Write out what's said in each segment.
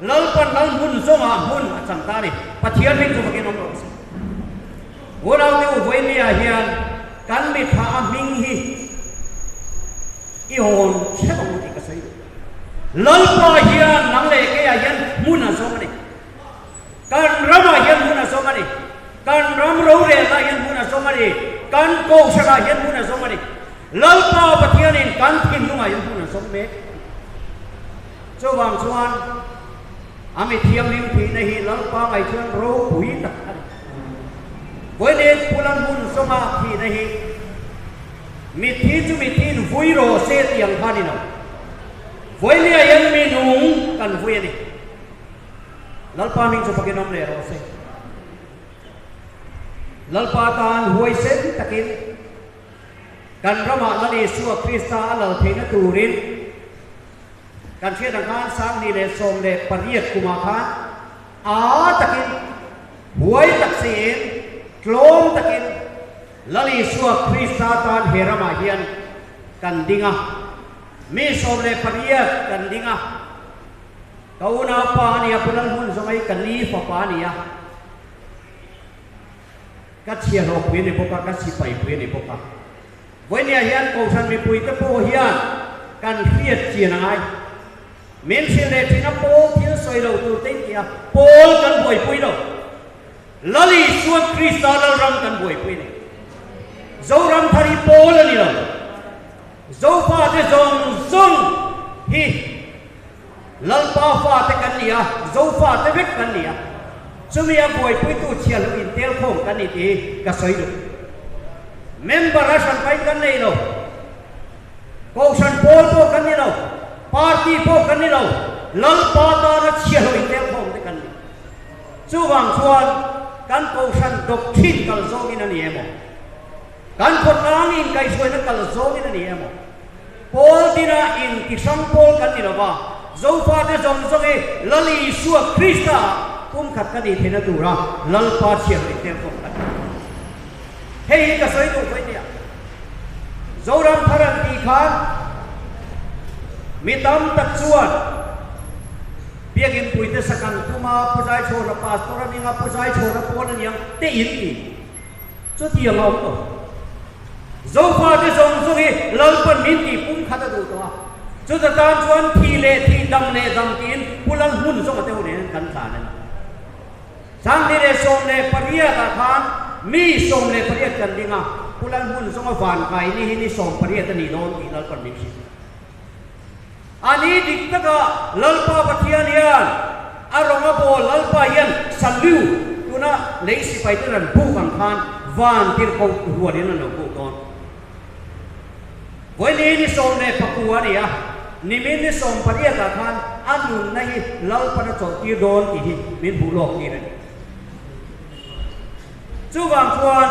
Lalpan lal hmun zawngah hmun a chang ta a ni. Pathian hming chu fakin awm rawh se. Unaute u vawinia hian kan mitha a hming hi i hawn hrep ang u tih ka sawi duh. Lalpa hian nang leh keiah hian hmun a zawng a ni. Kan ramah hian hmun a zawng a ni. Kan ram rorelnah hian hmun a zawng a ni. Kan kohhranah hian hmun a zawng a ni. Lalpa Pathianin kan thinlungah hian hmun a zawng mek. Chuvang chuan a mi thianghlim thihna hi Lalpa ngaih chuan ropui tak a ni. Vawiin Phulan hmun zawnga thihna hi mitthi chu mithiin vui rawh se tih ang kha a ni lo. Vawinia hian mi nung kan vui a ni. Lalpa hming chu fakin awm leh rawh se. Lalpa tan huaisen takin kan ramah Lal Isua Krista a lal theihna turin kan hriat ang khan 2018 kumah khan a takin huai tak siin tlawm takin Lal Isua Krista tan he ramah hian kan ding a, mi 18 kan ding a. Ka unaupa a nia, Pu Lalhmun Zawngai ka ni fapa a nia. Ka chhiahhlawhpui a ni bawk a, ka sipaipui a ni bawk a. Vawinia hian Kohhran mipuite pawh hian kan hriat chian a ngai. Min hrilh leh thin a, Paul thil sawi lo tur te in ti a, Paul kan buaipui lo. Lal Isua Krista Lalram kan buaipui a ni. Zoram thar hi Paul a ni lo. Zofate zawng zawng hi Lalpa fate kan ni a, Zofate vek kan ni a. Chumi a buaipuitu chhiahhlawh intelkhawm kan ni tih hi ka sawi duh. Member a hran pahin kan nei lo. Kohhran pawl pawh kan ni lo. Party pawh kan ni lo. Lalpa tana chhiahhlawh intelkhawm te kan ni. Chuvang chuan kan kohhran doctrine kal zawngin a ni emaw, kan khawtlang inkaihhruaina kal zawngin a ni emaw, Pawl tina in ti hrang pawl kan ni lova, Zofate zawng zawng hi Lal Isua Krista ah pumkhat ka nih theihna tura Lalpa chhiarhlawh intel khawm kan ni. Hei hi ka sawi duh pawh nia. Zoram thar an tih khan mi tam tak chuan Biakin puite sak an tum a, Pu Zaichhawna Pastor a ning a, Pu Zaichhawna pawn a niang te in ti. Chutiang a awm tawh. Zofate zawng zawng hi Lalpan min tih pumkhat a duh tawh a, chuta tan chuan thi leh thi, dam leh dam tiin Pu Lalhmun zawnga te ho nen kan tlan a ni. 2018 ah khan mi 18 kan ding a, Pu Lalhmun zawnga van kai ni hi ni 18 a nih dawn tih Lalpan min hrilh. A ni dik taka Lalpa Pathian hian a rawng a bawl Lalpa hian Salu tuna lei sipai ten an buk ang khan van tirhkoh rualin an lo buk dawn. Vawiin ni 19 a ni a, nimin ni 18 ah khan a nunna hi Lalpan a chawlhtir dawn tih hi min hmuh lawk tir a ni. Chuvang chuan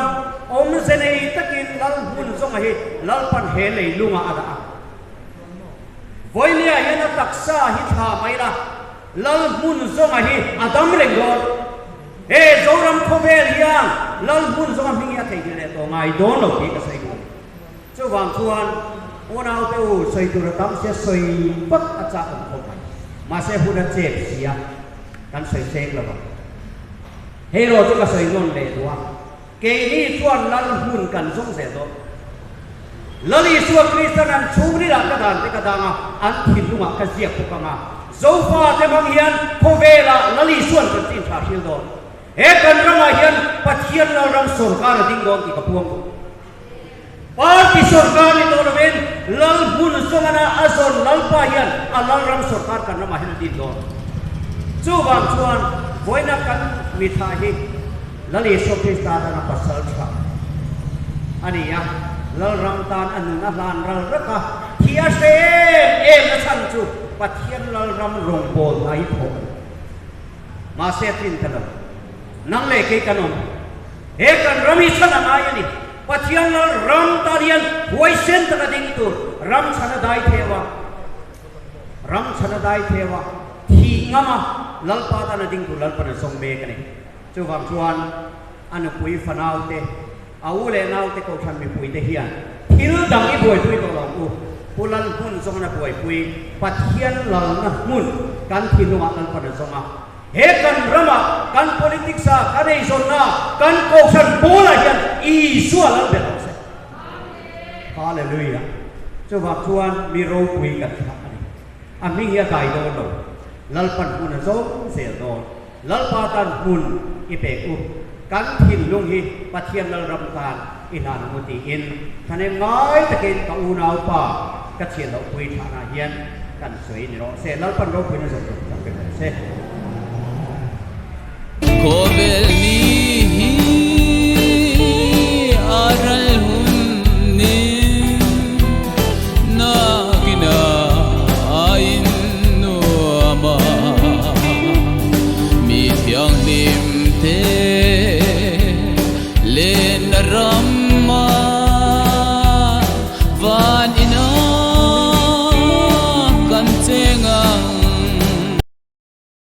awmze nei takin Lal hmun zawnga hi Lalpan he leilungah a dah a. Vawinia hian a taksa hi thla mai la, Lal hmun zawnga hi a dam reng dawn. He Zoram khawvel hian Lal hmun zawnga hming hi a theihnghilh leh tawh ngai dawn lo tih ka sawi duh a ni. Chuvang chuan unaute u sawi tur a tam sia sawi vak a chak awm khawp mai. Mahse hun a chep si a, kan sawi seng lo ang. Hei erawh chu ka sawi nawn leh duh a, keini chuan Lal hmun kan zawng zel dawn. Lal Isua Kristan an chhungrilah ka dan te ka dang a, an thinlungah ka ziak bawk ang a. Zofate hmang hian khawvelah Lal Isuan kan chin tha hril dawn. He kan ramah hian Pathian Lalram sawrkar a ding dawn tih ka puang duh. Party sawrkar ni tawh lovin Lal hmun zawngana a zawn Lalpa hian a Lalram sawrkar kan ramah hian a din dawn. Chuvang chuan vawiina kan mitha hi Lal Isua Krista tan a pasal tha a ni a, Lalram tan a nun a hlan ral rak a, thi a hre em em na chhan chu Pathian Lalram rawngbâwl hna hi thawh a ni. Mahse a tlin ta lo. Nang leh kei kan awm. He kan ram hi chhan a ngai a ni. Pathian lal ram tan hian huaisen taka ding tur ram chhan a dai theu a, ram chhan a dai theu a, thih ngam a, Lalpa tan a ding tur Lalpan a zawng mek a ni. Chuvang chuan a nupui fanaute, a u leh naute Kohhran mipuite hian thil dang i buaipui tawh lo ang u. Pu Lal hmun zawng a buaipui Pathian lalna hmun. kan thinlungah Lalpan a zawng a. He kan ramah, kan politics-ah, kan eizawnnaah, kan kohhran pawlah hian Isua lal ber rawh se. Hallelujah! Chuvang chuan mi ropui kan thlah a ni. A hming hi a dai dawn lo. Lalpan hmun a zawng zel dawn. Lalpa tan hmun i pek u. Kan thinlung hi Pathian Lalram tan i hlan ang u tiin thahnem ngai takin ka unaupa ka chhiat loh pui thlahna hian kan sawi ni rawh se. Lalpan ropuina zawk zawk tak pe rawh se. Khawvel.